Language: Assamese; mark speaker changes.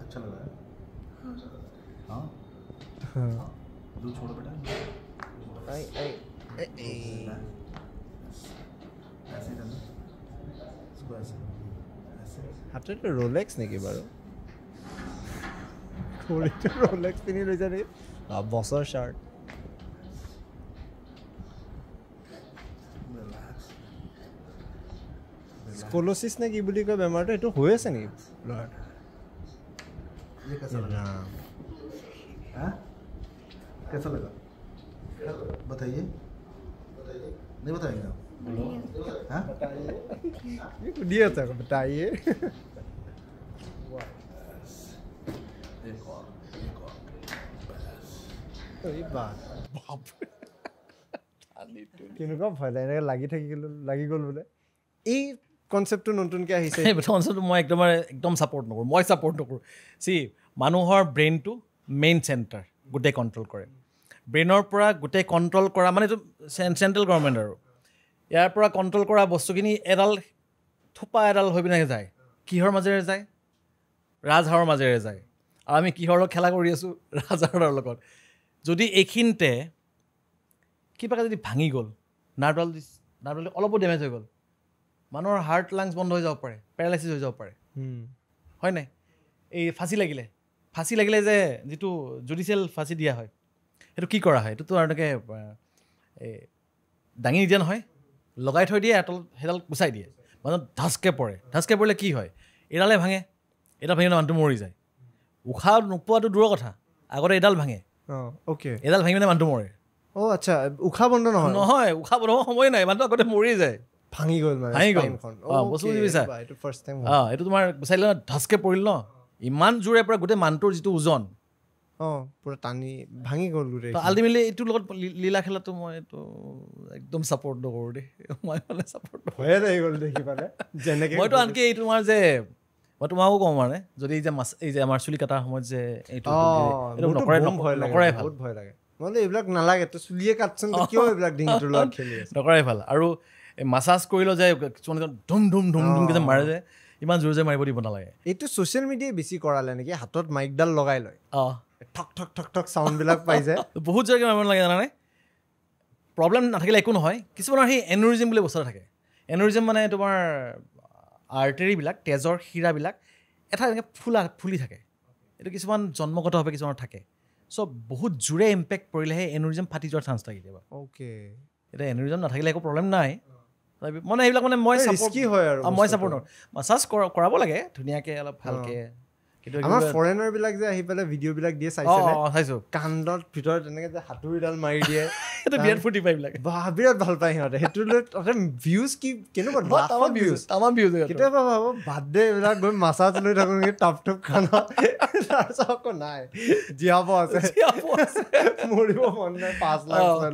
Speaker 1: अच्छा लग रहा है। हाँ दूध छोड़ो बेटा। ऐसे करना इसको, ऐसे ऐसे।
Speaker 2: হাতত ৰোলেক্স নেকি বাৰু? ঘড়ীটো ৰোলেক্স পিন্ধি লৈছে নেকি? বছৰ শ্বাৰ্ট। স্কল'চিছ নে কি বুলি কয় বেমাৰটো, সেইটো হৈ আছে নেকি ল'ৰাটোৰ?
Speaker 1: ये कैसा लगा? हाँ कैसा लगा बताइए। नहीं बताएंगे आप? हाँ
Speaker 2: সুধি আছে আকৌ, बताइए।
Speaker 1: एक और, एक और, बस।
Speaker 2: এই বাপ, কেনেকুৱা ভয় লাগে, এনেকৈ লাগি থাকি গ'ল, লাগি গ'ল বোলে। এই কনচেপ্টটো নতুনকৈ আহিছে।
Speaker 3: এই কনচেপ্টটো মই একদম একদম ছাপৰ্ট নকৰোঁ, মই ছাপৰ্ট নকৰোঁ। চি, মানুহৰ ব্ৰেইনটো মেইন চেণ্টাৰ, গোটেই কণ্ট্ৰল কৰে। ব্ৰেইনৰ পৰা গোটেই কণ্ট্ৰল কৰা মানে এইটো চেণ্ট্ৰেল গভৰ্ণমেণ্ট, আৰু ইয়াৰ পৰা কণ্ট্ৰল কৰা বস্তুখিনি এডাল থোপা এডাল হৈ পিনে যায়। কিহৰ মাজেৰে যায়? ৰাজহাড়ৰ মাজেৰে যায়। আৰু আমি কিহৰ লগত খেলা কৰি আছোঁ? ৰাজহাড়ৰ লগত। যদি এইখিনিতে কিবাকৈ যদি ভাঙি গ'ল, নাৰ্ভডাল নাৰ্ভডাল অলপো ডেমেজ হৈ গ'ল, মানুহৰ হাৰ্ট লাংছ বন্ধ হৈ যাব পাৰে, পেৰালাইচিছ হৈ যাব পাৰে, হয় নাই? এই ফাঁচি লাগিলে, ফাঁচি লাগিলে যে যিটো জুডিচিয়েল ফাঁচি দিয়া হয়, সেইটো কি কৰা হয়? এইটোতো আৰু এনেকৈ এই দাঙি নিদিয়া নহয়, লগাই থৈ দিয়ে, এতল সেইডাল গুচাই দিয়ে, মানুহ ধাচকৈ পৰে। ধাচকৈ পৰিলে কি হয়? এডালে ভাঙে, এডাল ভাঙি মানুহটো মৰি যায়। উশাহ নোপোৱাটো দূৰৰ কথা, আগতে এডাল ভাঙে।
Speaker 2: অ'কে,
Speaker 3: এডাল ভাঙি মানে মানুহটো মৰে।
Speaker 2: অ' আচ্ছা, উশাহ বন্ধ নহয়?
Speaker 3: নহয়, উশাহ বন্ধ হোৱাৰ সময় নাই, মানুহটো আগতে মৰি যায়।
Speaker 2: ভাঙি গ'ল মানে,
Speaker 3: ভাঙি গ'ল।
Speaker 2: স্পাইনখন।
Speaker 3: অঁ, বস্তু বুজি পাইছা?
Speaker 2: এইটো ফাৰ্ষ্ট টাইম।
Speaker 3: অঁ, এইটো তোমাৰ গুচাই দিলে, ধাচকৈ পৰিল ন, ইমান জোৰে পৰা গোটেই মানুহটোৰ যিটো ওজন,
Speaker 2: অঁ, পূৰা টানি ভাঙি গ'ল গোটেই।
Speaker 3: আল্টিমেটলি এইটোৰ লগত লীলা খেলাটো মই এইটো একদম ছাপৰ্ট নকৰোঁ দেই, মই মানে ছাপৰ্ট নকৰোঁ।
Speaker 2: ভয়ে লাগি গ'ল দেখি পালে যেনেকৈ।
Speaker 3: মইতো আনকি এই তোমাৰ যে মই তোমাকো কওঁ, মানে যদি এই যে মাছ, এই যে আমাৰ চুলি কটাৰ সময়ত যে এইটো এইটো নকৰাই,
Speaker 2: ভয় লাগে,
Speaker 3: নকৰাই ভাল।
Speaker 2: বহুত ভয় লাগে। মই বোলো এইবিলাক নালাগে, তই চুলিয়ে কাটচোন, তই কিয় এইবিলাক ডিঙিটোৰ লগত খেলি আছ?
Speaker 3: নকৰাই ভাল। আৰু এই মাছাজ কৰিলেও যে কিছুমানে ধুম ধুম ধুম ধুমকৈ যে মাৰে, যে ইমান জোৰ জোৰে মাৰিব দিব নালাগে।
Speaker 2: এইটো ছ'চিয়েল মিডিয়াই বেছি কৰালে নেকি? হাতত মাইকডাল লগাই লয়,
Speaker 3: অঁ,
Speaker 2: ঠক ঠক ঠক ঠক চাউণ্ডবিলাক পাই যায়।
Speaker 3: বহুত জোৰকৈ মাৰিব নালাগে, জানানে? প্ৰব্লেম নাথাকিলে একো নহয়। কিছুমানৰ সেই এনুৰিজিম বুলি বস্তু এটা থাকে। এনুৰিজিম মানে তোমাৰ আৰ্টেৰীবিলাক, তেজৰ শিৰাবিলাক এটা এনেকৈ ফুলা ফুলি থাকে। এইটো কিছুমান জন্মগতভাৱে কিছুমানৰ থাকে। চ' বহুত জোৰে ইম্পেক্ট পৰিলেহে এনুৰিজিম ফাটি যোৱাৰ চান্স থাকে কেতিয়াবা।
Speaker 2: অ'কে,
Speaker 3: এতিয়া এনুৰিজিম নাথাকিলে একো প্ৰব্লেম নাই। মানে এইবিলাক মানে মই
Speaker 2: ৰিস্কি হয় আৰু
Speaker 3: মই ছাপৰ্ট নকৰোঁ। মাছাজ কৰাব লাগে ধুনীয়াকৈ, অলপ ভালকৈ। কিন্তু
Speaker 2: আমাৰ ফৰেনাৰবিলাক যে আহি পেলাই ভিডিঅ'বিলাক দিয়ে, চাইছেনে?
Speaker 3: অঁ, চাইছোঁ।
Speaker 2: কাণ্ডত ভিতৰত তেনেকৈ যে হাতুৰীডাল মাৰি দিয়ে,
Speaker 3: সেইটো বিৰাট ফূৰ্তি পায় এইবিলাক।
Speaker 2: বাহ, বিৰাট ভাল পায় সিহঁতে সেইটো লৈ। তাতে ভিউজ কি কেনেকুৱা, লাখত ভিউজ,
Speaker 3: তামাম ভিউজ।
Speaker 2: কেতিয়াবা ভাবোঁ বাদ দে এইবিলাক, গৈ মাছাজ লৈ থাকোঁ নেকি টাপ টুপ খানা। তাৰপিছত আকৌ নাই, জীয়াব আছে, মৰিব মন নাই, 5 লাখ 6 লাখ।